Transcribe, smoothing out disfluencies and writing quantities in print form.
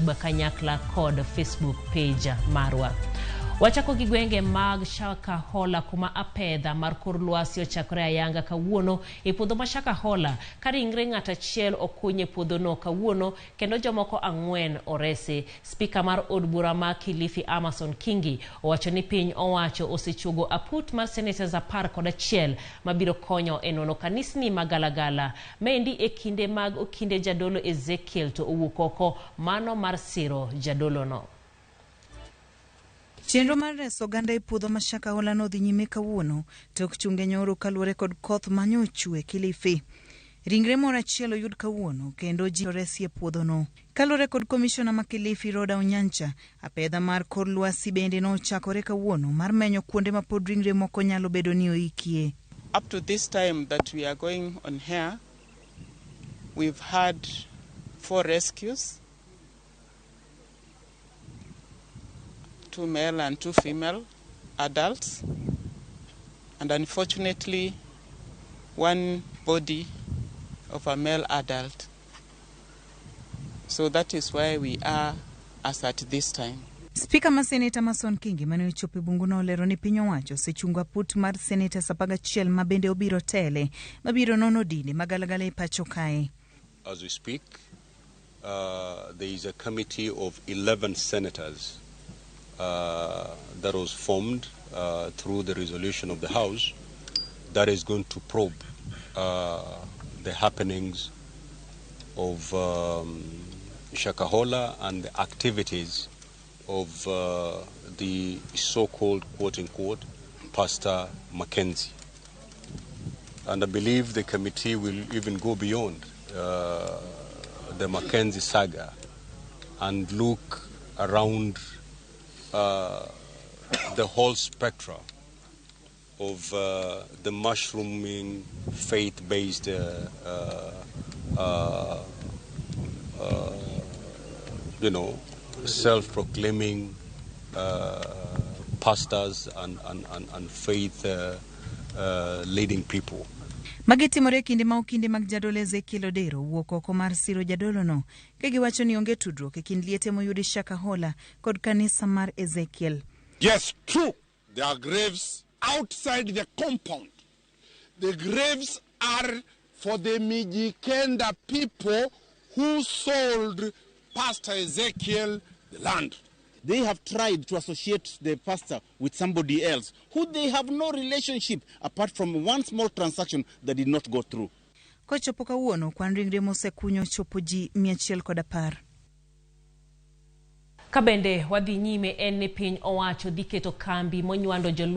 YouTube kanyakla kod Facebook page marwa. Wachako gi gwenge mag Shakahola kuma apedha mar kor lwasi ochakore ayanga kawuono e puodho ma Shakahola ka ringre ng'at achiel okuny e puodhono kawuono kendo jomoko 4 oresi. Spika mar od bura ma Kilifi Amason Kingi owacho ni piny owacho osechuogo aput mar senators 11 mabiro konyo e nono kanisni magalagala. Maendi e kinde mag okinde jadolo Ezekiel to owuok oko mano mar siro jadolono. Chenro mar reso oganda e puodho ma Shakahola nodhi nyime kawuono tok chunge nyoro kaluwore kod koth manyochwe Kilifi. Ringre moro achiel oyud kawuono kendo ji oresi e puodhono. Kaluwore kod komishona ma Kilifi Rhoda Onyancha, apedha mar kor lwasi bende nochakore kawuono mar menyo kuonde ma pod ringre moko nyalo bedo ni oikie. Up to this time that we are going on here, we've had 4 rescues, 2 male and 2 female adults, and unfortunately 1 body of a male adult. So that is where we are as at this time. Spika ma Seneta Amason Kingi mane ochopo e bunguno olero ni piny owacho osechungo aput mar seneta 11 ma bende obiro tele mabiro nono dinde magalagala e pacho kae. As we speak, there is a committee of 11 senators that was formed through the resolution of the House that is going to probe the happenings of Shakahola and the activities of the so-called, quote-unquote, Pastor Mackenzie. And I believe the committee will even go beyond the Mackenzie saga and look around the whole spectrum of the mushrooming faith-based self-proclaiming pastors and faith leading people. Magi timore kinde ma okinde mag jadolo Ezekiel Odero wuok oko mar siro jadolono ka giwacho ni onge tudruok e kind liete moyudi Shakahola kod kanisa mar Ezekiel. Yes, true. There are graves outside the compound. The graves are for the Mijikenda people who sold Pastor Ezekiel the land. They have tried to associate the pastor with somebody else who they have no relationship apart from one small transaction that did not go through. Kochopo kawuono, kwan ringre mosekunyo chopo ji 110. Ka bende wadhi nyime en ni piny owacho dhi keto kambi monywando jolweny